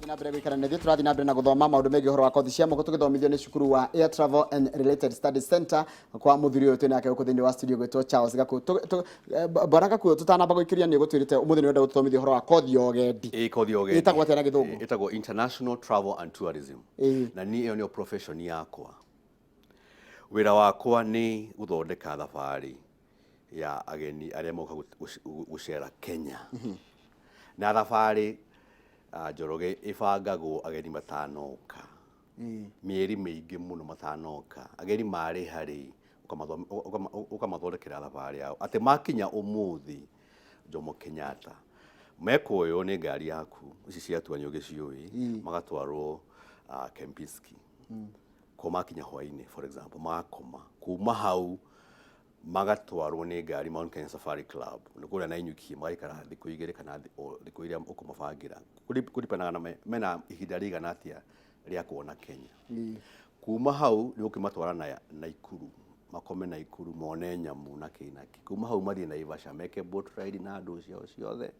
Tũrathiĩ na mbere gũikara na ithuĩ, tũrathiĩ na mbere na gũthoma maũndũ megiĩ ũhoro wa kothi cia moko tũgĩthomithio nĩ cukuru wa Air Travel and Related Studies Center kwa mũthuri ũyũ twĩ nake gũkũ thĩinĩ wa studio gwĩtwo Charles Gakuo. Bwana Gakuo, tũtanamba gũikĩria nĩ ũgũtwĩrĩte ũmũthĩ nĩ ũrenda gũtũthomithia ũhoro wa kothi ya ũgendi. Ĩ kothi ya ũgendi. Ĩtagwo atĩa na Gĩthũngũ? Ĩtagwo International Travel and Tourism. Na niĩ ĩyo nĩyo profession yakwa. Wĩra wakwa nĩ gũthondeka thabarĩ ya ageni arĩa moka gũcera Kenya. Na thabarĩ Njoroge ĩbangagwo ageni matanoka. Mĩeri mĩingĩ mũno matanoka. Ageni marĩha rĩ, ũkamathondekera thabarĩ yao. Atĩ makinya ũmũthĩ Jomo Kenyatta, mekuoywo nĩ ngari yaku, ici cia tua nĩ ũgĩciũĩ, magatwarwo Kempinski. Ko makinya hwainĩ for example, magakoma. Kuma hau magatwarwo nĩ ngari Mount Kenya Safari Club nĩ kũrĩa Nanyuki, magaikara thikũ 2 kana thikũ iria ũkũmabangĩra, kũripanaga na mena ihinda rĩigana atĩa rĩa kuona Kenya. Kuma hau nĩ ũkĩmatwara na Naikuru, makome Naikuru, mone nyamũ na kĩ na kĩ. Kuma hau mathiĩ Naivasha meke boat ride na andũ ciao ciothe,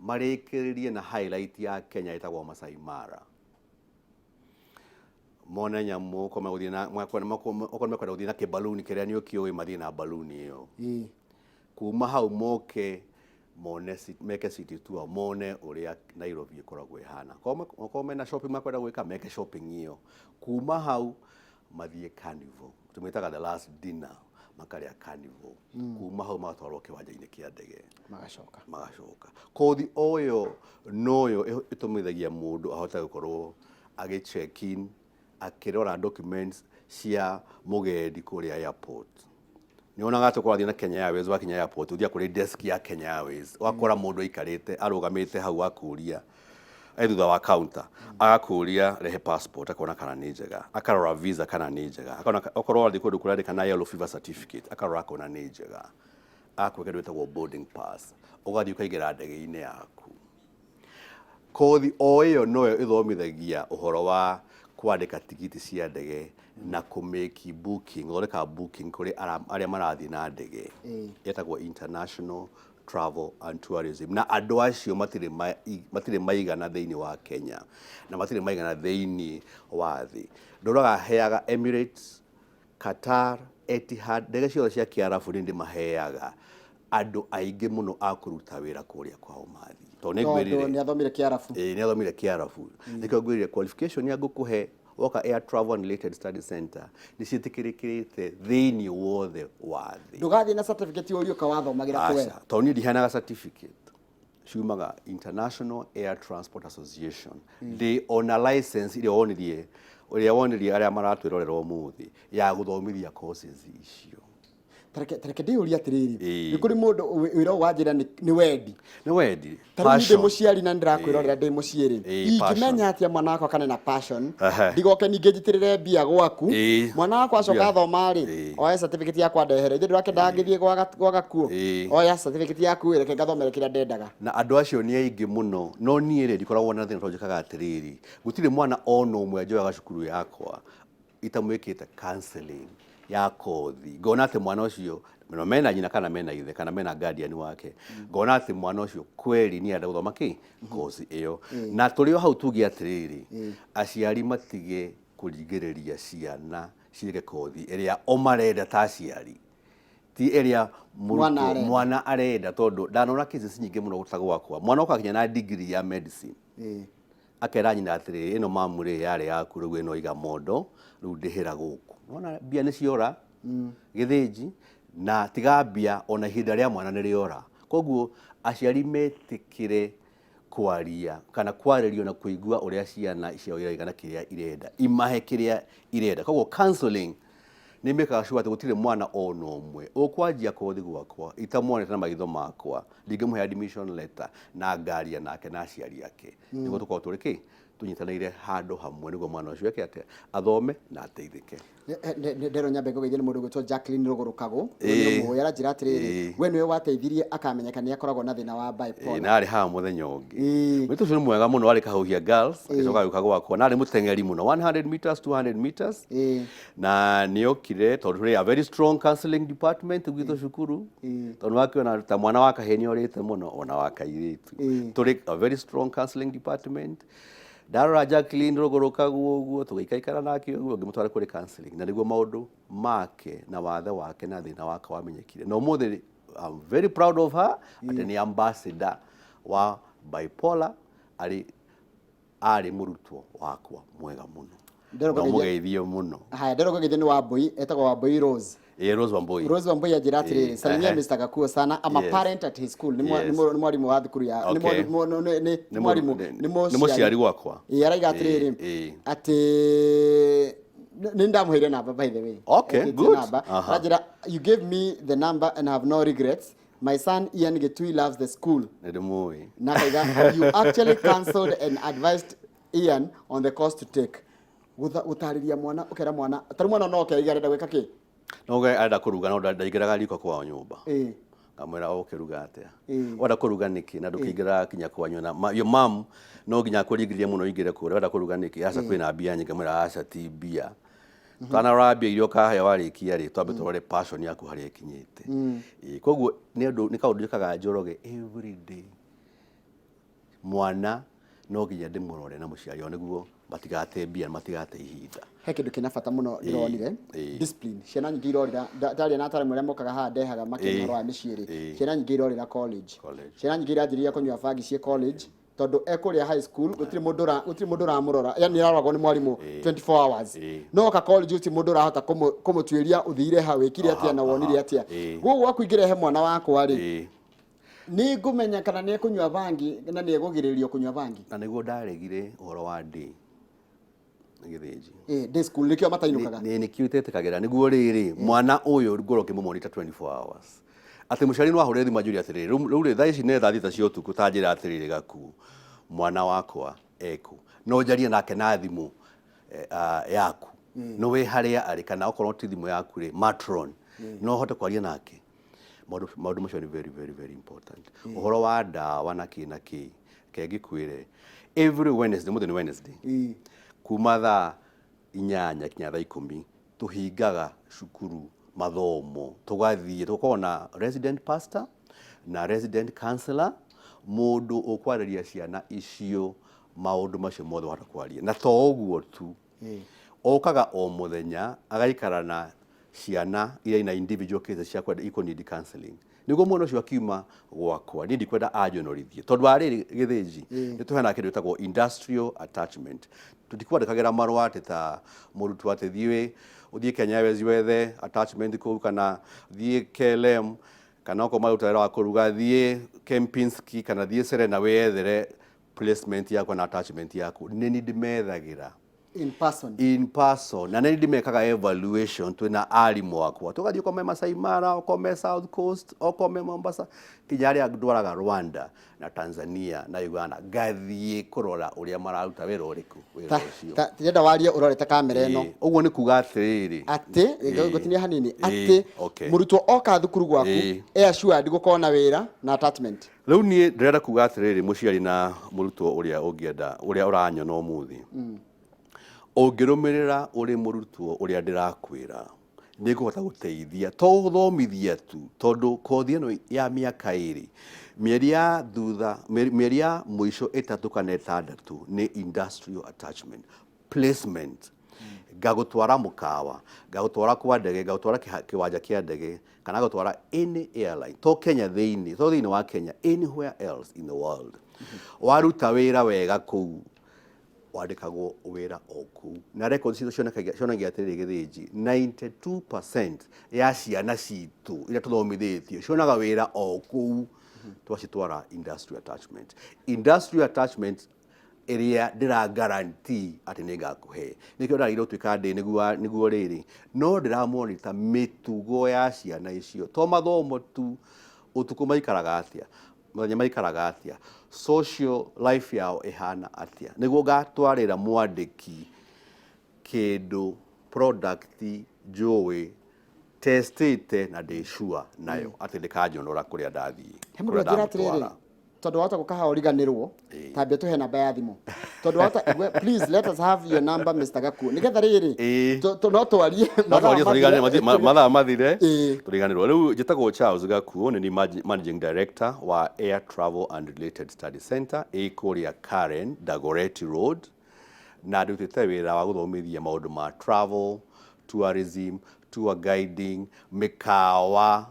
marĩkĩrĩrie na highlight ya Kenya ĩtagwo Masai Mara, mone nyamũ. Okorwo megũthiĩ na okorwo mekwenda gũthiĩ na kĩbaluni kĩrĩa nĩ ũkĩũĩ, mathiĩ na baluni ĩyo. Kuma hau moke mone meke city tour, mone ũrĩa Nairobi ĩkoragwo ĩhana. Okorwo mena shopping makwenda gwĩka, meke shopping ĩyo. Kuma hau mathiĩ carnival, tũmĩtaga the last dinner, makarĩa carnival. Kuma hau magatwarwo kĩwanja-inĩ kĩa ndege. Magacoka. Magacoka. Kothi o ĩyo noyo ĩtũmithagia mũndũ ahote gũkorwo agĩ check in, akĩrora documents cia mũgendi kũrĩa airport. Nĩ wonaga atĩ ũrathiĩ na Kenya Airways, wakinya airport ũthiaga kũrĩ desk ya Kenya Airways, ũgakora mũndũ aikarĩte arũgamĩte hau akũria e thutha wa counter, agakũria rehe passport, akona kana nĩ njega, akarora visa kana nĩ njega, akona okorwo wathiĩ kũndũ kũrandĩka na yellow fever certificate, akarora akona nĩ njega, agakũhe kĩndũ gĩtagwo boarding pass, ũgathiĩ ũkaingĩra ndege-inĩ yaku. Kothi o ĩyo noyo ĩthomithagia ũhoro wa kwandĩka tigiti cia ndege na kũmĩki booking, gũthondeka booking kũrĩ arĩa marathiĩ na ndege. Ĩtagwo International Travel and Tourism. Na andũ acio matirĩ maigana thĩinĩ wa Kenya na matirĩ maigana thĩinĩ wa thĩ. Ndũraga heaga Emirates, Qatar, Etihad, ndege ciothe cia Kĩarabu nĩ ndĩmaheaga andũ aingĩ mũno a kũruta wĩra kũrĩa kwao mathiĩ. Tondũ nĩ Tondũ ngwĩrire nĩ athomire Kĩarabu. Ĩĩ, nĩ athomire Kĩarabu. Nĩkĩo ngwĩrire qualification ya ngũkũhe woka Air Travel and Related Study Center nĩ ciĩtĩkĩrĩkĩte thĩinĩ wothe wa thĩ. Ndũgathiĩ na certificate ũrie ũka wathomagĩra kũ we. Aca, tondũ niĩ ndiheanaga certificate. Ciumaga International Air Transport Association. Ndĩ ona license ĩrĩa wonirie arĩa maratwĩrorera ũmũthĩ ya gũthomithia courses icio. Tareke ndĩyũrie atĩrĩrĩ, Ĩĩ. nĩ kũrĩ mũndũ wĩra ũyũ wanjĩra nĩ wendi. Nĩ wendi. Ta rĩu niĩ ndĩ Passion. mũciari na nĩndĩrakwĩrorera ndĩ mũciĩ rĩ, Ĩĩ, passion. ingĩmenya atĩa mwana wakwa kana na passion, Ehe. ndigoke ningĩ njitĩrĩre mbia gwaku, Ĩĩ. mwana wakwa acoka Mbia. athoma rĩ, Ĩĩ. oe certificate yakwa ndehere, ithe ndũrakĩendaga ngĩthiĩ gwa Gakuo, Ĩĩ. oya certificate yaku reke ngathomere kĩrĩa ndendaga. Na andũ acio nĩ aingĩ mũno, no niĩ rĩ, ndikoragwo na thĩna tondũ njĩkaga atĩrĩrĩ, gũtirĩ mwana ona ũmwe njoyaga cukuru yakwa itamwĩkĩte counseling ya kothi, ngona atĩ mwana ũcio no mena nyina kana mena ithe kana mena guardian wake, ngona atĩ mwana ũcio kweli nĩ arenda gũthoma kĩ kothi ĩyo. Na tũrĩ o hau tuge atĩrĩrĩ, aciari matige kũringĩrĩria ciana ciĩke kothi ĩrĩa o marenda ta aciari, ti ĩrĩa Mwana mũrutwo arenda. mwana arenda, tondũ ndanona cases nyingĩ mũno gũta gwakwa, mwana oka kinya na degree ya medicine, akera nyina atĩrĩrĩ, "Ĩno mamu rĩ, yarĩ yaku, rĩu ĩno iga mondo, rĩu ndĩhĩra gũkũ." Nona mbia nĩ ciora gĩthĩnji, na tiga mbia, ona ihinda rĩa mwana nĩ rĩora. Koguo aciari metĩkĩre kwaria kana kwarĩrio na kũigua ũrĩa ciana ciao iraiga na kĩrĩa irenda, imahe kĩrĩa irenda. Koguo counseling nĩ mĩkaga sure atĩ gũtirĩ mwana ona ũmwe ũkwanjia kothi gwakwa itamuonete na maitho makwa ndingĩmũhe admission letter, na ngaria nake na aciari ake nĩguo tũkorwo tũrĩ kĩ tũnyitanĩire handũ hamwe, nĩguo mwana ũcio eke atĩa, athome na ateithĩke. Ndero nyambe ngũgeithie nĩ mũndũ ũgwĩtwo Jacqueline Rũgũrũ Kagũ. Ĩĩ. Mũĩ aranjĩra atĩrĩrĩ, Ĩĩ. we nĩwe wateithirie akamenyeka nĩ akoragwo na thĩna wa bipolar. Na arĩ haha mũthenya ũngĩ. Ĩĩ. Mũirĩtu ũcio nĩ mwega mũno, arĩ Kahuhia Girls, agĩcoka agĩũka gwakwa, na arĩ mũteng'eri mũno, 100 meters, 200 meters. Na nĩ okire tondũ tũrĩ a very strong counseling department gwitũ cukuru, Ĩĩ. tondũ wakĩona ta mwana wa kahĩĩ nĩ orĩte mũno, ona wa kairĩtu. Ĩĩ. Tũrĩ a very strong counseling department. Ndarora Jacqueline Rũgũrũ Kaguo ũguo, tũgĩikaikara nake ũguo, ngĩmũtwara kũrĩ counseling, na nĩguo maũndũ make na wathe wake na thĩna wake wamenyekire. Na ũmũthĩ I'm very proud of her atĩ nĩ ambassador wa bipolar, arĩ arĩ mũrutwo wakwa mwega mũno. Ndĩrokũgeithia- Na ũmũgeithie mũno. Haya, ndĩrokũgeithia nĩ Wambui, etagwo Wambui Rose. Ĩĩ, Rose Wambui. Rose Wambui anjĩra atĩrĩrĩ, Ĩĩ, salimia ehe. Mr. Gakuo sana. I'm a parent at his school. Nĩ nĩ mwarimũ wa thukuru ya nĩ nĩ Nĩ mwarimũ, nĩ nĩ mũciari gwakwa. Ĩĩ, araiga atĩrĩrĩ, atĩ nĩ ndamũheire namba, by the way. Okay, Etĩtie good. namba. Aranjĩra, "You gave me the number and have no regrets. My son Ian Gitui loves the school." Nĩ ndĩmũĩ. Na akaiga, "You actually counseled and advised Ian on the course to take." Gũtarĩria mwana, ũkera mwana, tarĩu mwana no oke aiga arenda gwĩka kĩ? No we arenda kũruga, no ndaingĩraga riko kwao nyũmba. Ngamwĩra, "Ũkĩruga atĩa? Wenda kũruga nĩkĩ na ndũkĩingĩraga kinya kwanyu na your mom no nginya akũringĩrĩrie mũno ũingĩre kũrĩa? Wenda kũruga nĩkĩ?" "Aca, kwĩna mbia nyingĩ." Ngamwĩra, "Aca, ti mbia. Twanarora mbia iria ũkaheo warĩkia rĩ, twambe tũrore passion yaku harĩa ĩkinyĩte." Ĩĩ, koguo nĩ ũndũ nĩ kaũndũ njĩkaga, Njoroge, every day. Mwana no nginya ndĩmũrore na mũciari wao nĩguo matigate mbia na matigate ihinda. He kĩndũ kĩna bata mũno ndĩronire, discipline. Ciana nyingĩ irorĩra, ndaria na ataramu arĩa mokaga haha ndehaga makĩria ũhoro wa mĩciĩ rĩ, ciana nyingĩ irorĩra college. College. Ciana nyingĩ iranjĩrĩria kũnyua bangi ciĩ college tondũ ekũrĩa high school gũtirĩ mũndũ ũramũrora, yani araroragwo nĩ mwarimũ 24 hours. No oka college gũtirĩ mũndũ ũrahota kũmũtuĩria ũthire ha, wĩkire atĩa na wonire atĩa. Gũkũ gwaku ingĩrehe mwana wakwa rĩ, nĩ ngũmenya kana nĩ ekũnyua bangi na nĩ egũgirĩrĩrio kũnyua bangi? Na nĩguo ndaregire ũhoro wa ndĩ Gĩthĩnji. Ĩĩ, day school nĩkĩo matainũkaga. Nĩ nĩkĩo itetĩkagĩra nĩguo rĩrĩ mwana ũyũ ngorwo ngĩmũmonitor 24 hours, atĩ mũciari no ahũre thimũ anjũrie atĩrĩrĩ, rĩu rĩ thaa ici nĩ thaa 6 cia ũtukũ, ta njĩra atĩrĩrĩ, "Gaku, mwana wakwa ekũ?" No njarie nake na thimũ yaku, no wĩ harĩa arĩ, kana okorwo ti thimũ yaku rĩ, matron no hote kwaria nake. Maũndũ macio nĩ very, very, very important. Ũhoro wa ndawa na kĩ na kĩ, reke ngĩkwĩre, every Wednesday, mũthĩ nĩ Wednesday, kuma thaa 8 kinya thaa 10 tũhingaga cukuru mathomo, tũgathiĩ tũkoragwo na resident pastor na resident counselor, mũndũ ũkwarĩria ciana icio maũndũ macio mothe wahota kwaria. Na to ũguo tu, okaga o mũthenya agaikara na ciana iria ina individual cases cia kwenda ikũ need counseling, nĩguo mwana ũcio akiuma gwakwa niĩ ndikwenda anjonorithie, tondũ wa rĩrĩ, Gĩthĩnji, nĩ tũheanaga kĩndũ gĩtagwo industrial attachment. Tũtikwandĩkagĩra marũa atĩ ta mũrutwo atĩ thiĩ ũthiĩ Kenya Airways wethe attachment kũu, kana thiĩ KLM, kana okorwo maruta wĩra wa kũruga, thiĩ Kempinski kana thiĩ Serena wĩyethere placement yaku na attachment yaku. Nĩ niĩ ndĩmethagĩra in person. In person, na nĩ ndĩmekaga evaluation twĩna arimũ akwa, tũgathiĩ okorwo me Masai Mara, okorwo me South Coast, okorwo me Mombasa, kinya arĩa ndwaraga Rwanda na Tanzania na Uganda, ngathiĩ kũrora ũrĩa mararuta wĩra ũrĩkũ, wĩra ũcio. Ta ndĩrenda warie ũrorete kamera ĩno. Ĩĩ, ũguo nĩ kuga atĩrĩrĩ, atĩ ngũtinia hanini, atĩ mũrutwo oka thukuru gwaku e assured gũkorwo na wĩra na attachment. Rĩu niĩ ndĩrenda kuga atĩrĩrĩ, mũciari na mũrutwo ũrĩa ũngĩenda, ũrĩa ũranyona ũmũthĩ, ũngĩrũmĩrĩra ũrĩ mũrutwo ũrĩa ndĩrakwĩra, nĩ ngũhota gũteithia to gũthomithia tu, tondũ kothi ĩno ya mĩaka 2, mĩeri ya thutha, mĩeri ya mũico 3 kana 6 nĩ industrial attachment placement. Ngagũtwara mũkawa, ngagũtwara kwa ndege, ngagũtwara kĩwanja kĩa ndege, kana ngagũtwara any airline, to Kenya thĩinĩ, to thĩinĩ wa Kenya, anywhere else in the world. Waruta wĩra wega kũu, wandĩkagwo wĩra o kũu, na records citũ cionekagia atĩrĩrĩ, Gĩthĩnji, 92% ya ciana citũ iria tũthomithĩtie cionaga wĩra o kũu twacitwara industrial attachment. Industrial attachment ĩrĩa ndĩra guarantee atĩ nĩ ngakũhe, nĩkĩo ndagĩrĩirwo gũtuĩka ndĩ nĩguo rĩrĩ no ndĩramonita mĩtugo ya ciana icio, to mathomo tu, ũtukũ maikaraga atĩa, mũthenya maikaraga atĩa, social life yao ĩhana atĩa, nĩguo ngatwarĩra mwandĩki kĩndũ, product njũĩ testĩte na ndĩ sure nayo atĩ ndĩkanjonora kũrĩa ndathiĩ, He mũndũ kũrĩa anjĩra atĩrĩrĩ, ndamũtwara. Tondũ wahota gũkaha ũriganĩrwo, tambia tũhe namba ya thimũ, tondũ wahota please let us have your number, Mr. Gakuo, nĩgetha rĩrĩ no twarie No twarie mathaa tũrigane mathire. mathaa mathire tũriganĩrwo. Rĩu njĩtagwo Charles Gakuo, nĩ niĩ managing director wa Air Travel and Related Study Center ĩ kũrĩa Karen, Dagoretti Road. Na ndutĩte wĩra wa gũthomithia maũndũ ma travel, tourism, tour guiding, mĩkawa,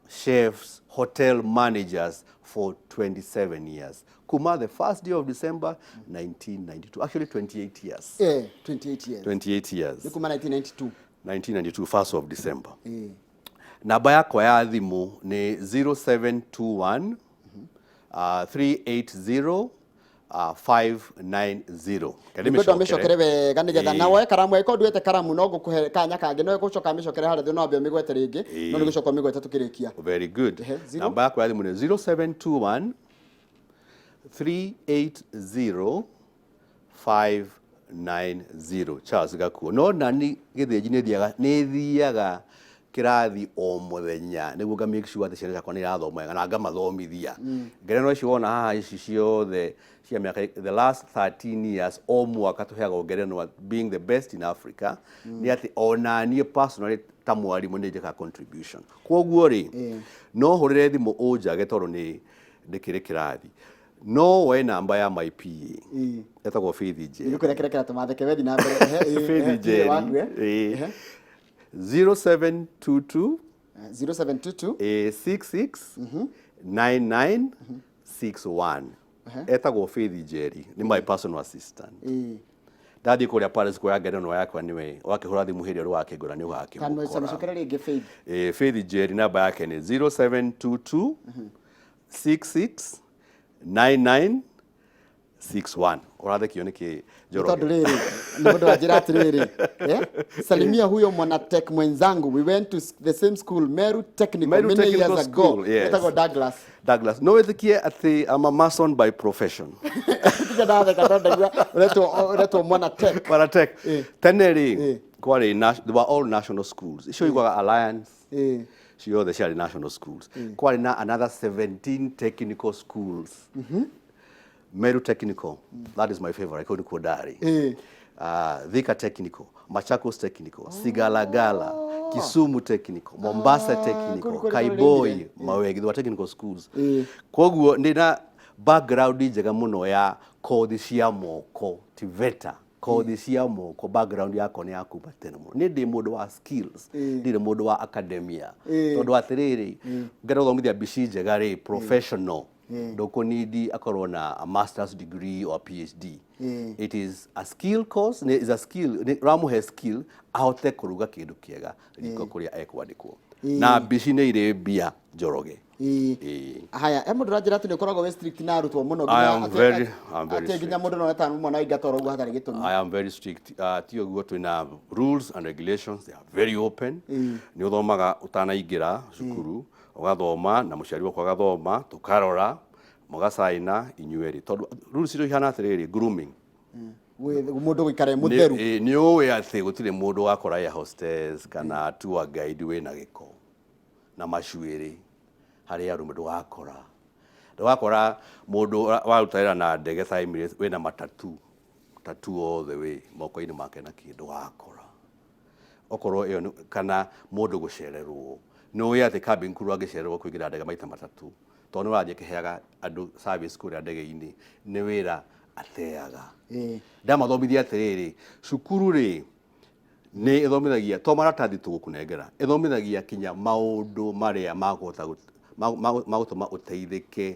chefs, hotel managers for 27 years, kuma the first day of December 1992, actually 28 years. 28 years. 28 years. Nĩ kuma 1992. 1992, 1st of December. Namba yakwa ya thimũ nĩ 0721 380 590. Reke Ngwenda ndĩmĩcokere. Mĩcokere wega nĩgetha na woe karamu, angĩkorwo nduĩte karamu no ngũkũhe kanya kangĩ, no gũcoka mĩcokere harĩa thĩ, no ambe ũmĩgwete rĩngĩ, no nĩ gũcoka ũmĩgwete tũkĩrĩkia. Very good. Ehe, zero. Namba yakwa ya thimũ nĩ 0721 380 590, Charles Gakuo. No nani Gĩthĩnji nĩ thiaga kĩrathi o mũthenya nĩguo nga make sure atĩ ciana ciakwa nĩ irathoma wega na ngamathomithia. Ngerenwa ici wona haha, ici ciothe cia mĩaka the last 13 years, o mwaka tũheagwo ngerenwa being the best in Africa, nĩ atĩ ona niĩ personally ta mwarimũ nĩ njĩkaga contribution. Kwoguo rĩ, no hũrĩre thimũ ũnjage tondũ nĩ ndĩkĩrĩ kĩrathi, no woe namba ya my PA, etagwo Faith Njeri. Nĩkũrekerekera tũmatheke wethi na mbere. Ehe, Faith ehe, Njeri. waku, eh. Ehe. 0722 0722 66 99 61. Etagwo Faith Njeri, nĩ my personal assistant. Ndathiĩ kũrĩa Paris kuoya ngerenwa yakwa, nĩwe wakĩhũra thimũ hĩndĩ ĩrĩa ũgakĩngora nĩ Kana ũgakĩmũkora. Mĩcokere rĩngĩ, Faith. Faith Njeri, namba yake nĩ 0722 66 99 61. Ũrathekio nĩkĩ, Njoroge? Tondũ rĩrĩ, nĩ mũndũ wanjĩra atĩrĩrĩ, salimia huyo mwanatek mwenzangu, we went to the same school, Meru Technical, Meru many Technical years ago. School, yes. Etagwo Douglas. Douglas, no wĩtĩkie atĩ I'm a mason by profession. Tiga ndatheka tondũ ndaigua ũretwo mwanatek. Mwanatek. Tene rĩ, kwarĩ they were all national schools icio iguaga Alliance, ciothe ciarĩ national schools. Kwarĩ na another 17 technical schools. Meru Technical, that is my favorite, kũu nĩkuo ndarĩ. Thika Technical, Machakos Technical, Sigalagala, Kisumu Technical, Mombasa Technical, Kũu nĩkuo Kaiboi, nĩrĩmire. Mawegi, they were technical schools. Koguo ndĩna background njega mũno ya kothi cia moko, TVETA, kothi cia moko. Background yakwa nĩ ya kuma tene mũno. Niĩ ndĩ mũndũ wa skills, ndirĩ mũndũ wa academia, tondũ atĩrĩrĩ, ngenda gũthomithia mbici njega rĩ, professional, ndũkũnidi akorwo na a master's degree or a PhD. It is a skill course, is a skill, ũramũhe skill ahote kũruga kĩndũ kĩega riko kũrĩa ekwandĩkwo. Na mbici nĩ irĩ mbia, Njoroge. Haya, he mũndũ ũranjĩra atĩ nĩ ũkoragwo wĩ strict na arutwo mũno, I am very atĩ nginya mũndũ no eta mwana aingata oro ũguo hatarĩ gĩtũmi. I am very strict. Ti ũguo, twĩna rules and regulations, they are very open. Nĩ ũthomaga ũtanaingĩra cukuru, ũgathoma na mũciari waku agathoma, tũkarora, mũgacaina inyuerĩ. Tondũ rules icio ihana atĩrĩrĩ, grooming. Mũndũ gũikara e mũtheru. Nĩ ũĩ atĩ gũtirĩ mũndũ wakora air hostess kana tour guide wĩna gĩko na macuĩrĩ harĩ arũme. Ndũgakora mũndũ waruta wĩra na ndege ta Emirates wĩna matatu tattoo all the way moko-inĩ make na kĩ, ndũgakora okorwo ĩyo kana mũndũ gũcererwo. Nĩ ũĩ atĩ cabin crew angĩcererwo kũingĩra ndege maita matatũ, tondũ nĩ ũrathiĩ akĩheaga andũ service kũrĩa ndege-inĩ, nĩ wĩra ateaga. Ndamathomithia atĩrĩrĩ, cukuru rĩ, nĩ ĩthomithagia to maratathi tũgũkũnengera, ĩthomithagia kinya maũndũ marĩa makũhota magũtũma ũteithĩke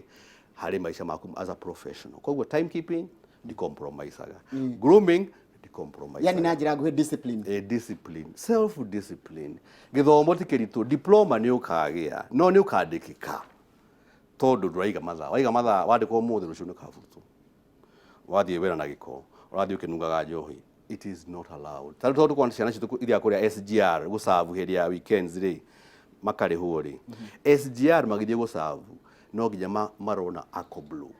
harĩ maica maku as a professional. Koguo timekeeping ndicompromisaga, grooming ndicompromisaga. Yani na njĩra nguhĩ, discipline. A discipline, self discipline. Gĩthomo ti kĩritũ, diploma nĩ ũkagĩa, no nĩ ũkandĩkĩka tondũ ndũraiga mathaa. Waiga mathaa, wandĩkwo ũmũthĩ, rũciũ nĩ ũkabutwo. Wathiĩ wĩra na gĩko, ũrathiĩ ũkĩnungaga njohi, it is not allowed. Tarĩu tondũ tũkorwo na ciana citũ iria kũrĩa SGR gũcabu hĩndĩ ya weekends rĩ, makarĩhwo rĩ, SGR magĩthiĩ gũcabu no nginya marona Ako Blue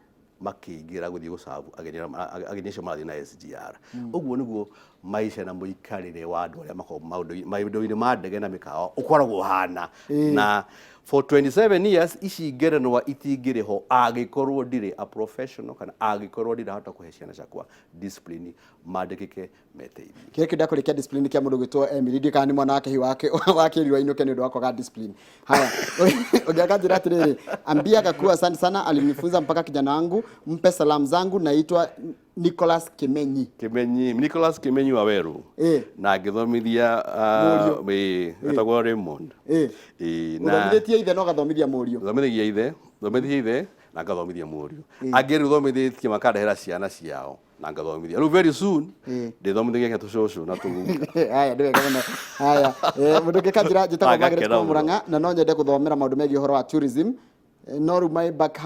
makĩingĩra gũthiĩ gũcabu ageni acio marathiĩ na SGR. Ũguo nĩguo maica na mũikarĩre wa andũ arĩa makoragwo maũndũ-inĩ ma ndege na mĩkawa ũkoragwo ũhana. Na for 27 years ici ngerenwa itingĩrĩ ho angĩkorwo ndirĩ a professional kana angĩkorwo ndirahota kũhe ciana ciakwa discipline mandĩkĩke meteithie. Kĩrĩa kĩndũ kũrĩkia discipline kĩa mũndũ gwĩtwo Emily, ndiũĩ kana nĩ mwana wake hihi wakĩrirwo ainũke nĩ ũndũ wa kwaga discipline. Haya, ũngĩ akanjĩra atĩrĩrĩ, ambia Gakuo, asante sana, alinifunza mpaka kijana wangu, mpe salamu zangu, naitwa Nicholas Kimenyi. Kimenyi, Nicholas Kimenyi wa Weru. Na ngĩthomithia Mũriũ. Ĩĩ, etagwo Raymond. Ĩĩ, na Ũthomithĩtie ithe na ũgathomithia mũriũ. Thomithagia ithe, thomithia ithe na ngathomithia mũriũ. Angĩ rĩu thomithĩtie makandehera ciana ciao na ngathomithia. Rĩu very soon ndĩthomithagia nginya tũcũcũ na tũguka. Haya, nĩ wega mũno. Haya, mũndũ ũngĩ kanjĩra, njĩtagwo Ah, Margaret ngakena kuma mũno. Murang'a na no nyende gũthomera maũndũ megiĩ ũhoro wa tourism. No rĩu my back,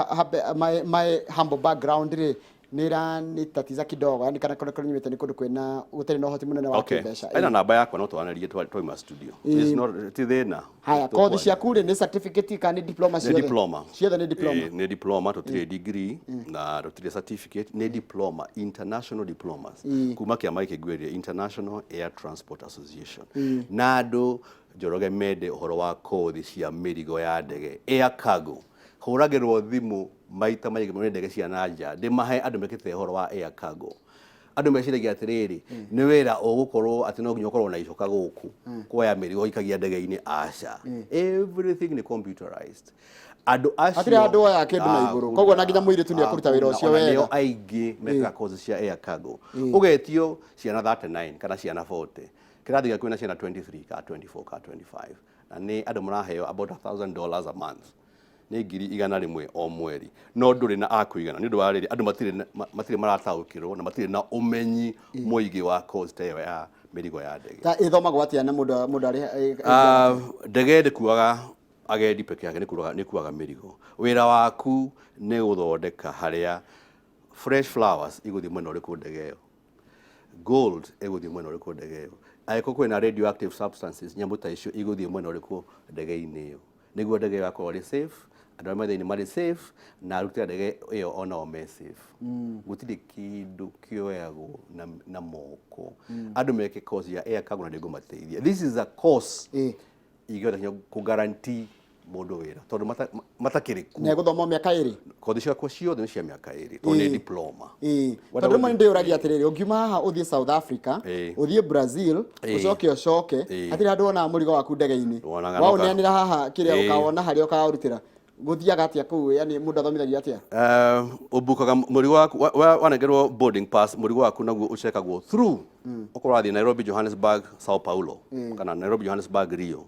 my humble background rĩ nĩ ĩranitatiza kidogo, yani kana kũrĩa nyumĩte nĩ kũndũ kwĩna gũtarĩ na ũhoti mũnene wa kĩmbeca. Ena namba yakwa no twaranĩrie twauma studio. It's not, ti thĩna. Haya, kothi ciaku rĩ nĩ certificate kana nĩ diploma Nĩ ciothe? diploma. Ciothe nĩ diploma. Nĩ diploma, tũtirĩ degree na tũtirĩ certificate, nĩ diploma, international diplomas kuma kĩama gĩkĩ ngwĩrire, International Air Transport Association. Na andũ Njoroge mende ũhoro wa kothi cia mĩrigo ya ndege, air cargo, hũragĩrwo thimũ maita maingĩ mũno nĩ ndege cia na nja ndĩmahe andũ mekĩte ũhoro wa air cargo. Andũ meciragia atĩrĩrĩ, nĩ wĩra ũgũkorwo atĩ no nginya ũkorwo na icoka gũkũ kuoya mĩrigo ikagia ndege-inĩ. Aca, everything nĩ computerized. Andũ acio Hatirĩ handũ woyaga kĩndũ na igũrũ. Hakuna. Koguo na nginya mũirĩtu nĩ ekũruta wĩra ũcio Ona wega. nĩo aingĩ mekaga course cia air cargo. Ũgetio ciana 39 kana ciana 40, kĩrathi gĩaku na ciana 23 kana 24 kana 25, na nĩ andũ maraheo about $1,000 a month, nĩ 100,000 o mweri, no ndũrĩ na akũigana nĩ ũndũ wa rĩrĩ, andũ matirĩ marataũkĩrwo na matirĩ na ũmenyi mũingĩ wa course ta ĩyo ya mĩrigo ya ndege. Ta ĩthomagwo atĩa na mũndũ arĩ Ah, ndege ndĩkuaga agendi peke yake, nĩkuaga mĩrigo. Wĩra waku nĩ gũthondeka harĩa fresh flowers igũthiĩ mwena ũrĩkũ ndege ĩyo, gold ĩgũthiĩ mwena ũrĩkũ ndege ĩyo, angĩkorwo kwĩna radioactive substances, nyamũ ta icio igũthiĩ mwena ũrĩkũ ndege-inĩ ĩyo, nĩguo ndege ĩyo yakorwo ĩrĩ safe, andũ arĩa me thĩinĩ marĩ safe, na aruti a ndege ĩyo onao me safe. Gũtirĩ kĩndũ kĩoyagwo na moko. Andũ meke course ya air cargo na nĩngũmateithia. This is a course ingĩhota nginya kũ guarantee mũndũ wĩra tondũ matakĩrĩ kuo. Na ĩgũthomwo mĩaka 2? Kothi ciakwa ciothe nĩ cia mĩaka 2 tondũ nĩ diploma. Wenda Tondũ rĩmwe gũthiĩ- nĩ ndĩyũragia atĩrĩrĩ, ũngiuma haha ũthiĩ South Africa, ũthiĩ Brazil, ũcoke ũcoke, hatirĩ handũ wonaga mũrigo waku ndege-inĩ. Wonaga Waũneanĩra haha kĩrĩa ũkawona harĩa ũkaũrutĩra. Gũthiaga atĩa kũu? Yani mũndũ athomithagio atĩa? Ũmbukaga mũrigo waku wanengerwo boarding pass, mũrigo waku naguo ũcekagwo through. Okorwo wathiĩ Nairobi, Johannesburg, Sao Paulo kana Nairobi, Johannesburg, Rio,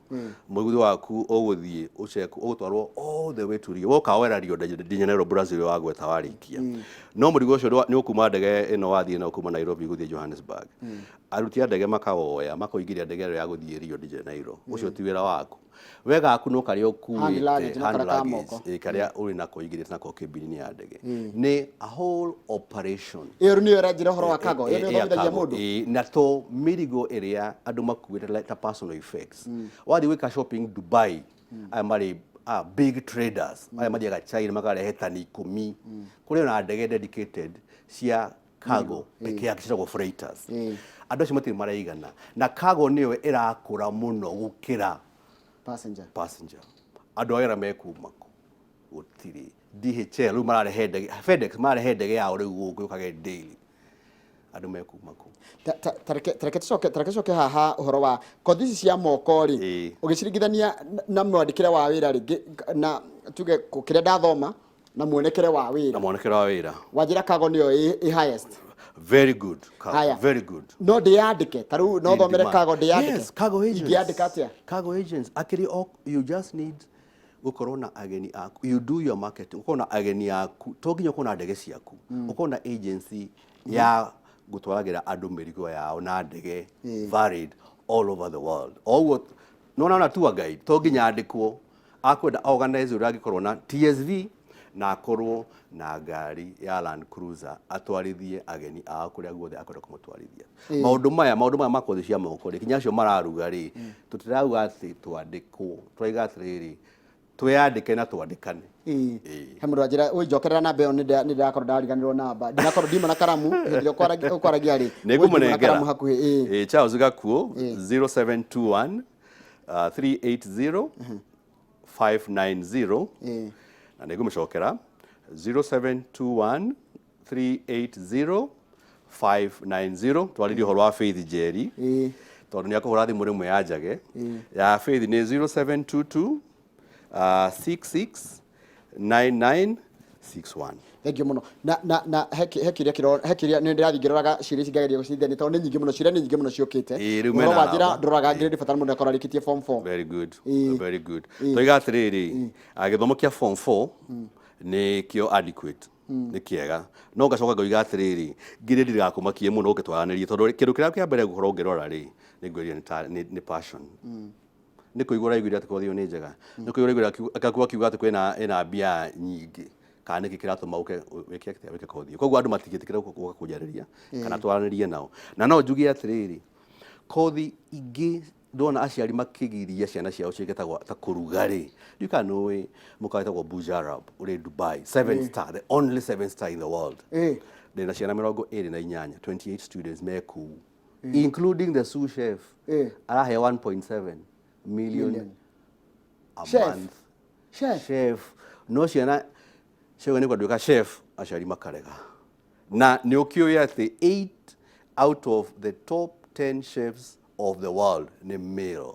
mũrigo waku ũgũthiĩ ũcekwo, ũgũtwarwo all the way to Rio. Woka wera Rio de Janeiro, Brazil, wagweta warĩkia, no mũrigo ũcio nĩ ũkuma ndege ĩno wathiĩ nayo kuma Nairobi gũthiĩ Johannesburg, aruti a ndege makawoya makaũingĩria ndege ĩyo ya gũthiĩ Rio de Janeiro. Ũcio ti wĩra waku, wega waku no karĩa Hand ũkuĩte. luggage, no Hand karĩa ka luggage, moko. Karĩa ũrĩ nako ũingĩrĩte nako kĩmbini-inĩ ya ndege. Nĩ a whole operation. Ĩyo rĩu nĩyo ĩranjĩra ũhoro wa cargo, ĩyo nĩyo Air ĩthomithagia cargo, mũndũ. Na to mĩrigo ĩrĩa andũ makuĩte ta personal effects. Wathiĩ gwĩka shopping Dubai, aya marĩ big traders, aya mathiaga China makarehe tani 10, kũrĩ ona ndege dedicated cia cargo peke yake ciĩtagwo freighters. Andũ acio matirĩ maraigana, na cargo nĩyo ĩrakũra mũno gũkĩra passenger. Passenger. Andũ a wĩra mekuma kũ? Gũtirĩ. DHL rĩu mararehe ndege, FedEx mararehe ndege yao rĩu gũkũ yũkage daily. Andũ mekuma kũ? Ta reke tũcoke haha ũhoro wa kothi ici cia moko rĩ, ũgĩciringithania na mwandĩkĩre wa wĩra rĩ, na tuge kĩrĩa ndathoma na muonekere wa Na wĩra. Mwonekere wa wĩra. Wanjĩra cargo nĩyo ĩ highest. Very good cargo, Haya. very good. No ndĩyandĩke ta rĩu no In thomere demand. cargo ndĩyandĩke? Yes, cargo agents. Ingĩandĩka atĩa? Cargo agents actually all, you just need gũkorwo na ageni aku. You do your marketing, ũkorwo na ageni aku, to nginya ũkorwo na ndege ciaku, ũkorwo na agency ya gũtwaragĩra andũ mĩrigo yao na ndege varied all over the world. O ũguo nona na tour guide to nginya andĩkwo, akwenda organize ũrĩa angĩkorwo na TSV na akorwo na ngari ya Land Cruiser atwarithie ageni ao kũrĩa guothe akwenda kũmatwarithia. Maũndũ maya ma kothi cia moko rĩ, kinya acio mararuga rĩ, tũtirauga atĩ twandĩkwo, tũraiga atĩrĩrĩ, twĩyandĩke na twandĩkane. He mũndũ wanjĩra ũnjokerera namba ĩyo, nĩ ndĩrakorwo ndariganĩrwo namba, ndinakorwo ndima na karamu hĩndĩ ĩrĩa ũkwaragia rĩ. Nĩ ũnjuma na ngũmũnengera. Karamu hakuhĩ, ĩĩ. Charles Gakuo, 0721 380 590. Na nĩ ngũmũcokera, 0721 380 590. Twarĩrie ũhoro wa Faith Njeri tondũ nĩ akũhũra thimũ rĩmwe ya njage. Ya Faith nĩ 0722 66 9961. Thank you mũno. Na he kĩrĩa kĩro he kĩrĩa nĩ ndĩrathiĩ ngĩroraga ciũria ici, ngageria gũcithia nĩ tondũ nĩ nyingĩ mũno, ciũria nĩ nyingĩ mũno ciũkĩte. Ĩĩ, rĩu Ũhoro mena wa njĩra namba. ndũroraga grade, bata mũndũ akorwo arĩkĩtie form 4. Very good. Ĩĩ. Very good. Toiga atĩrĩrĩ, gĩthomo kĩa form 4 nĩ kĩo adequate, nĩ kĩega, no ngacoka ngoiga atĩrĩrĩ, grade ndĩgakũmakie mũno ũngĩtwaranĩria, tondũ kĩndũ kĩrĩa kĩa mbere gũkorwo ũngĩrora rĩ, nĩ ngwĩrire nĩ passion, nĩ kũigua ũraiguire atĩ kothi ĩyo nĩ njega, nĩ kũigua ũraiguire akaku akiuga atĩ kwĩna ĩna mbia nyingĩ, kana nĩkĩ kĩratũma ũke wĩke atĩa, wĩke kothi ĩyo. Koguo andũ matingĩtĩkĩra gũka kũnjarĩria kana twaranĩrie nao. Na no njuge atĩrĩrĩ, kothi ingĩ ndona aciari makĩgiria ciana ciao ciĩke ta kũruga rĩ, ndiũĩ kana nĩũĩ mũkawa wĩtagwo Burj Arab ũrĩ Dubai, seven star, the only seven star in the world. Ndĩna ciana 28, 28 students me kũu, including the sous chef. Araheo 1.7 million, Million. a Chef. month. Chef. Chef. No ciana ciauga nĩ kwanduĩka chef, aciari makarega. Na nĩ ũkĩũĩ atĩ 8 out of the top 10 chefs of the world nĩ male.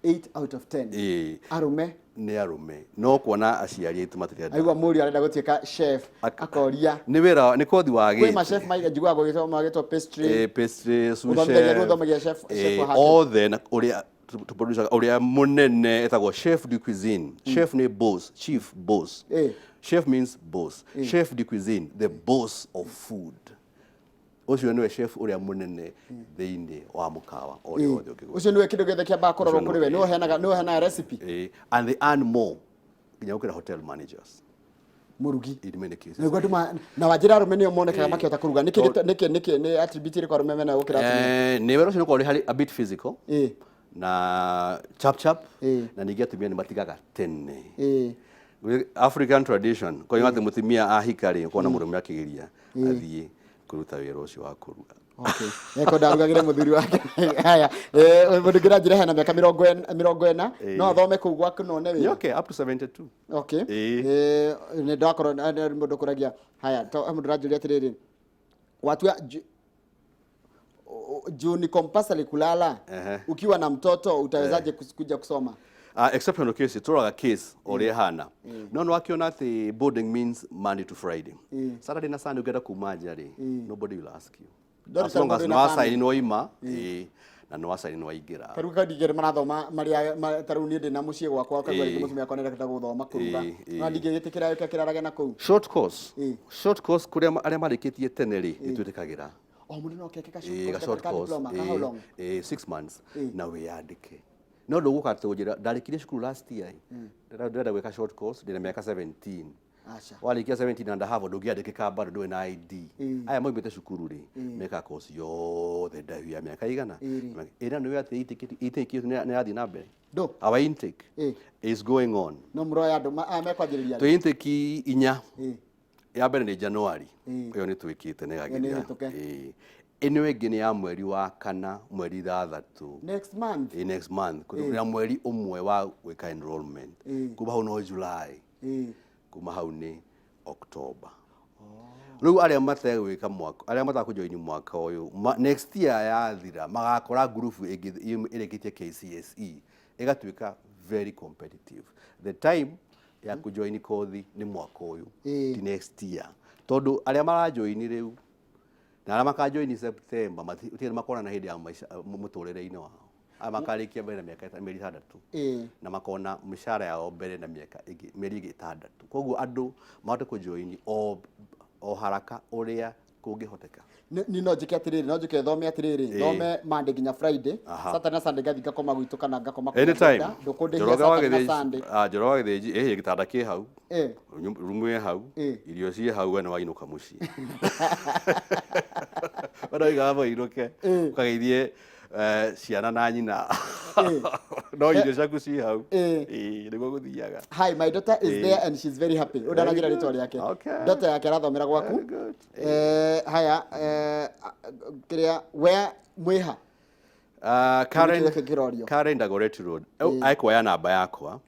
8 out of 10? Ĩĩ. Arũme. Nĩ arũme. No kuona aciari aitũ matirenda. Aigua mũriũ arenda gũtuĩka chef, akoria. Nĩ wĩra, nĩ kothi Kwĩ wagĩte. ma chef maiga njiguaga gwĩtwo magĩtwo pastry. Pastry, sous Ũthomithagia chef. rĩu ũthomagia chef wa hake. Othe na ũrĩa tũproducaga, ũrĩa mũnene etagwo chef de cuisine. Chef nĩ boss, chief, boss. Chef means boss. Chef de cuisine, the boss of food. Ũcio nĩwe chef ũrĩa mũnene thĩinĩ wa mũkawa ũrĩa wothe ũngĩgũra. Ũcio nĩwe kĩndũ gĩothe kĩambaga kũrorwo. Ũcio Kũrĩ we nĩwe. nĩwe ũheanaga recipe. And they earn more nginya gũkĩra hotel managers Mũrugi. In many cases. Nĩguo andũ na wanjĩra arũme nĩo monekaga makĩhota kũruga. Nĩkĩ nĩ attribute ĩrĩkũ arũme menayo gũkĩra atumia? Nĩ wĩra ũcio nĩ ũkoragwo ũrĩ harĩ a bit physical na chap chap, na ningĩ atumia nĩ matigaga tene. African tradition koiga atĩ mũtumia ahika rĩ, ũkona mũrũme akĩgeria athiĩ kũruta wĩra ũcio wa kũruga. Okay. Eko ndarugagĩre mũthuri wake. Haya, mũndũ ngĩra njĩra hena mĩaka 40 no athome kũu gwaku no one Nĩ wĩra? okay, up to 72. Okay. Ĩĩ. Nĩ ndakorwo nĩ mũndũ kũragia. Haya, to mũndũ ũranjũria atĩrĩrĩ, watua juu ni compulsory kulala, ukiwa na mtoto utawezaje kuja kusoma? Exceptional case, tũroraga case ũrĩa ĩhana, no nĩ wakiona atĩ boarding means Monday to Friday, Saturday na Sunday ũngĩenda kuma nja rĩ, nobody will ask you. Ndũrĩ As long as mũndũ nĩ wĩna wasaini nĩ waima, ĩĩ, na nĩ wasaini nĩ waingĩra. Tarĩu kaingĩ marathoma marĩa tarĩu niĩ ndĩ na mũciĩ gwakwa, ũkaigua rĩngĩ mũtumia wakwa nĩarenda gũthoma kũruga, no ndingĩgĩtĩkĩra yũke kĩrarage na kũu. Short course, short course kũrĩa arĩa marĩkĩtie tene rĩ, nĩ twĩtĩkagĩra. O mũndũ no keke ka short Ĩĩ, course, ga short ka course, diploma ka how long? 6 months na wĩyandĩke, no ndũgũka atĩ ũnjĩra ndarĩkirie cukuru last year, ndĩrenda gwĩka short course, ndĩna mĩaka 17. Aca. Warĩkia 17 and a half ndũngĩandĩkĩka bado, ndũrĩ na ID. Aya maumĩte cukuru rĩ, mekaga course yothe ndaihu ya mĩaka igana ĩna. Nĩ atĩ intake nĩ ĩrathiĩ na mbere. Ndũ. Our intake is going on. No mũroya andũ aya mekwanjĩrĩria rĩ? Twĩ intake inya. Ya mbere nĩ January, ĩyo nĩ twĩkĩte nĩ Ĩyo nĩ ĩgagĩthira. hĩtũke. Ĩĩ. Ĩno ĩngĩ nĩ ya mweri wa kana, mweri 6. Next month. Ĩ, next month. Kwĩna mweri ũmwe wa gwĩka enrollment. Kuma hau no July, kuma hau nĩ October. Rĩu arĩa mategwĩka mwaka, arĩa matakũjoini mwaka ũyũ, next year yathira magakora ngurubu ĩngĩ ĩrĩkĩtie KCSE ĩgatuĩka very competitive. The time ya kũjoini kothi nĩ mwaka ũyũ, ti next year, tondũ arĩa marajoini rĩu na arĩa makajoini September matirĩ makonana hĩndĩ ya maica mũtũrĩre-inĩ wao. Aya makarĩkia mbere na mĩaka mĩeri 6 na makona mĩcara yao mbere na mĩaka ĩngĩ, mĩeri ĩngĩ 6. Koguo andũ mahote kũjoini o haraka ũrĩa kũngĩhoteka. Ni no njĩke atĩrĩrĩ, no njĩke thome atĩrĩrĩ, thome Monday nginya Friday, Saturday na Sunday ngathiĩ ngakoma gwitũ kana ngakoma kũrĩa Anytime. ngwenda, ndũkũndĩhia Njoroge wa Saturday na Gĩthĩnji. Sunday. Njoroge wa Gĩthĩnji, ĩhĩ, gĩtanda kĩ hau, rumu ĩ hau, irio ciĩ hau, we nĩ wainũka mũciĩ. We no waigaga wainũke ũkageithie ciana na nyina, no irio ciaku ciĩ hau. Ĩĩ, nĩguo gũthiaga. Hi, my daughter is there and she's very happy. Ũndũ aranjĩra rĩtwa rĩake. Daughter yake arathomera gwaku. Very good. Haya, kĩrĩa where mwĩha? Karen, Kĩrĩa kĩrorio. Karen Dagoretti Road. Ekuoya namba yakwa,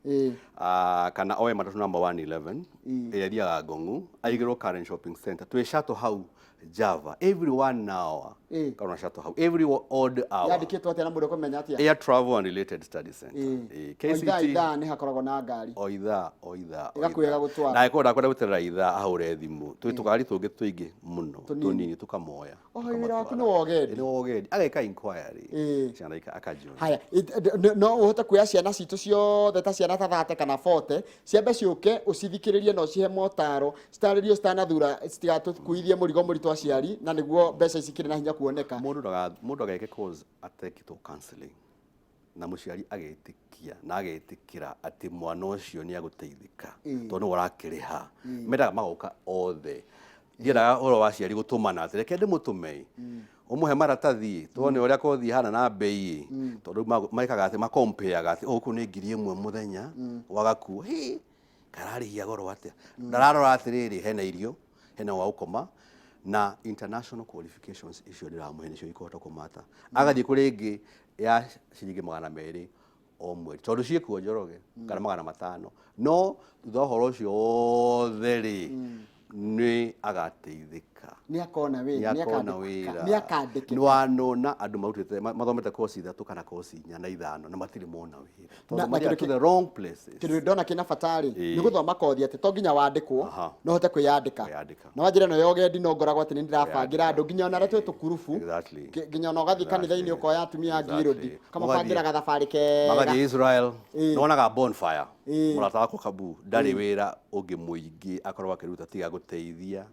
kana oe matatu namba 111. Ĩrĩa ĩthiaga Ngong'u, aigĩrwo Karen Shopping Center. Twĩ shuttle hau Java every one hour. Karona shuttle hau every odd hour. Yandĩkĩtwo atĩa na mũndũ ekũmenya atĩa? Air Travel and Related Study Center. O ithaa, KCT. Ithaa nĩ hakoragwo na ngari? O ithaa, o ithaa, o Ĩgakuoya, ithaa. ĩgagũtwara. Na angĩkorwo ndakwenda gweterera ithaa, ahũre thimũ, twĩ tũkari tũngĩ tũingĩ mũno. Tũnini. Tũnini tũkamoya. Oh, wĩra waku nĩ wa ũgendi. Nĩ wa ũgendi, ageka inquiry. Ciana akajoin. Haya, no ũhote kuoya ciana citũ ciothe, ta ciana ta 30 kana 40, ciambe ciũke ũcithikĩrĩrie na ũcihe motaro, citarĩrio citanathura, citigatũkuithie mũrigo mũritũ aciari, na nĩguo mbeca ici ikĩrĩ na hinya kuoneka? Mũndũ ageke course atekĩtwo counseling na mũciari agetĩkia na agetĩkĩra atĩ mwana ũcio nĩ agũteithĩka, tondũ nĩwe ũrakĩrĩha, mendaga magoka othe. Ndiendaga ũhoro wa aciari gũtũmana atĩ reke ndĩmũtũme, ũmũhe maratathi, tuone ũrĩa kothi ihana na mbei, tondũ mekaga atĩ makompeaga atĩ gũkũ nĩ 1,000 mũthenya wagakuo, hĩ kararĩhia goro atĩa, ndararora atĩrĩrĩ, hena irio, hena wa gũkoma na international qualifications icio ndĩramũhe nĩcio ikũhota kũmata agathiĩ kũrĩ ĩngĩ ya ciringi 200 o mweri, tondũ ciĩkuo Njoroge, kana 500. No thutha wa ũhoro ũcio wothe rĩ, nĩ agateithĩka. Nĩ akona wĩra? Nĩ akona wĩra. Nĩ akandĩkĩka? Nĩ wanona andũ marutĩte mathomete koci ithatũ kana koci inya na ithano na matirĩ mona wĩra, Na tondũ mathiaga kĩndũ to the wrong places. Kĩndũ ndona kĩna bata rĩ, nĩ gũthoma kothi atĩ to nginya wandĩkwo, no ũhote kwĩyandĩka. Kwĩyandĩka. Na wanjĩra ĩno ya ũgendi, no ngoragwo atĩ nĩ ndĩrabangĩra andũ nginya ona arĩa twĩ tũkurubu. Nginya ona ũgathiĩ kanitha-inĩ, ũkoya atumia a ngirũndi, ũkamabangĩra gathabarĩ kega. Magathiĩ Israel. Nĩwonaga bonfire. Mũrata wakwa Kabu ndarĩ wĩra ũngĩ mũingĩ akoragwo akĩruta tiga gũteithia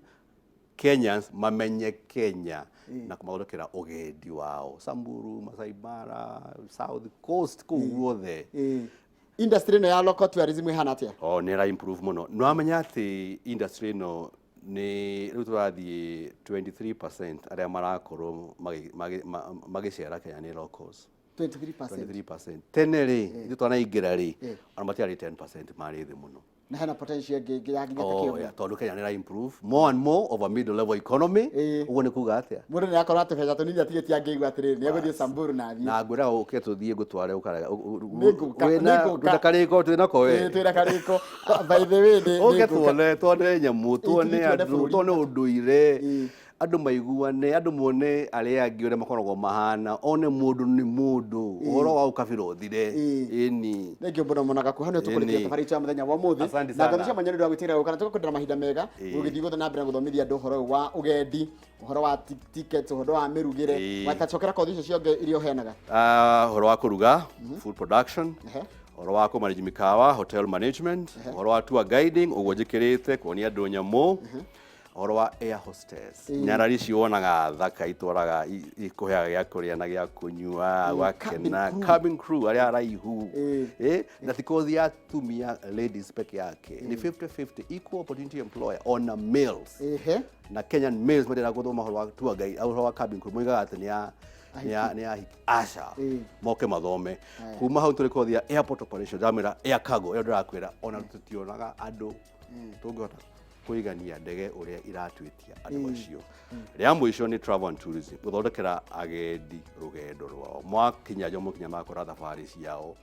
Kenyans mamenye Kenya na kũmathondekera ũgendi wao Samburu, Masai Mara, South Coast, kũu guothe. Industry ĩno ya local tourism ĩhana atĩa? O nĩ ĩra improve mũno. Nĩ wamenya atĩ industry ĩno nĩ rĩu tũrathiĩ 23% arĩa marakorwo magĩcera Kenya nĩ locals. 23%? 23%. Tene rĩ, ithuĩ twanaingĩra rĩ, ona matiarĩ 10%, marĩ thĩ mũno. Na hena potential ĩngĩ ya nginya ta Oh, kĩo? yeah, tondũ Kenya nĩ ĩra improve more and more of a middle level economy. Ũguo nĩ kuga atĩa? Mũndũ nĩ akorwo atĩ beca tũnini atigĩtie, angĩigua atĩrĩrĩ, nĩ egũthiĩ Samburu na athiĩ. Na ngwĩraga ũke tũthiĩ ngũtware ũkarega. Nĩngũka, nĩngũka. Twĩna karĩko, twĩnako we. Ĩĩ, twĩna karĩko. Ah, by the way, Ũke nĩngũka. tuone nyamũ, tuone Tũthiĩ tuone andũ, bũrũri. tuone ũndũire, andũ maiguane, andũ mone arĩa angĩ ũrĩa makoragwo mahana, one mũndũ nĩ mũndũ, ũhoro wa ũkabira ũthire. Ĩni. Thank you mũno mũno, Gakuo. Hau nĩho tũkũrĩkia thabarĩ itũ ya mũthenya wa ũmũthĩ. Asante Na sana. ngotho cia mwanya nĩ ũndũ wa gwĩtĩkĩra gũka, na tũgũkwendera mahinda mega ũgĩthiĩ gũthiĩ na mbere na gũthomithia andũ ũhoro ũyũ wa ũgendi, ũhoro wa tickets, ũhoro wa mĩrugĩre. Watacokera kothi icio ciothe iria ũheanaga. Ah, ũhoro wa kũruga, food production, ũhoro wa kũmanage mikawa, hotel management, ũhoro wa tour guiding, ũguo njĩkĩrĩte kuonia andũ nyamũ, ũhoro wa air hostess, nyarari icio wonaga thaka itwaraga ikũheaga gĩa kũrĩa na gĩa kũnyua, ũgakena, Cabin crew. Cabin crew arĩa araihu. Na ti kothi ya atumia, ladies peke yake, ni 50-50, equal opportunity employer, ona males. Na Kenyan males marenda gũthoma ũhoro wa tour guide, ũhoro wa cabin crew, moigaga atĩ nĩ ya ahiki. Aca, moke mathome. Kuma hau tũrĩ kothi ya airport operation, ndamĩra air cargo ĩyo ndĩrakwĩra, ona tũtionaga andũ tũngĩhota kũigania ndege ũrĩa iratwĩtia andũ acio. Rĩa mũico nĩ travel and tourism, gũthondekera agendi rũgendo rwao, mwakinya Jomo Kenyatta makora thabarĩ ciao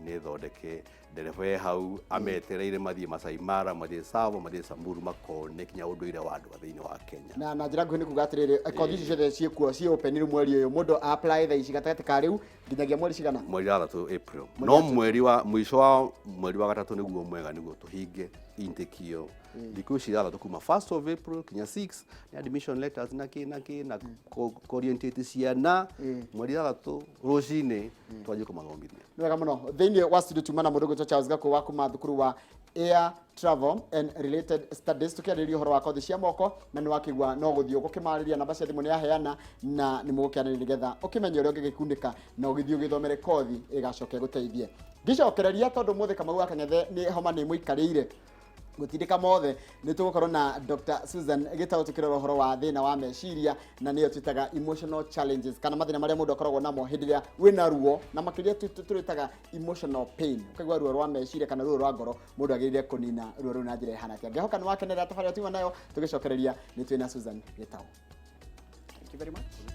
nĩ thondeke, ndereba e hau ametereire mathiĩ Masai Mara, mathiĩ Tsavo, mathiĩ Samburu, makone kinya ũndũire wa andũ a thĩinĩ wa Kenya. Na njĩra nguhĩ nĩ kuga atĩrĩrĩ, kothi icio ciothe ciĩkuo, ciĩ open rĩu mweri ũyũ? Mũndũ apply thaa ici, gatagatĩ ka rĩu nginyagia mweri cigana? Mweri wa 6, April, no mweri wa mũico wa mweri wa gatatũ nĩguo mwega nĩguo tũhinge intake ĩyo. Thikũ ici 6 kuma 1st of April kinya 6 nĩ admission letters na kĩ na kĩ na orientate ciana. Mweri 6 rũcinĩ twanjie kũmathomithia. Nĩ wega mũno. Thĩinĩ wa studio tuma na mũndũ gwĩtwo Charles Gakuo wa kuma thukuru wa Air Travel and Related Studies, tũkĩarĩrĩria ũhoro wa kothi cia moko, na nĩ wakĩigua no gũthiĩ ũgũkĩmarĩria. Namba cia thimũ nĩ yaheana na nĩ mũgũkĩanĩrĩria nĩgetha ũkĩmenye ũrĩa ũngĩgĩkundĩka na ũgĩthiĩ ũgĩthomere kothi ĩgacoka ĩgũteithie. Ngĩcokereria, tondũ mũthĩ Kamau wa Kang'ethe nĩ homa nĩ mũikarĩire gũtindĩka mothe, nĩ tũgũkorwo na Dr. Susan Gĩtaũ tũkĩrora ũhoro wa thĩna wa meciria, na nĩyo twĩtaga emotional challenges, kana mathĩna marĩa mũndũ akoragwo namo hĩndĩ ĩrĩa wĩna ruo, na makĩria tũrĩtaga emotional pain, ũkaigua ruo rwa meciria kana ruo rwa ngoro. Mũndũ agĩrĩire kũnina ruo rũu na njĩra ĩhana atĩa? Ngĩhoka nĩ wakenerera tabarĩra tuma nayo. Tũgĩcokereria nĩ twĩna Susan Gĩtaũ. Thank you very much.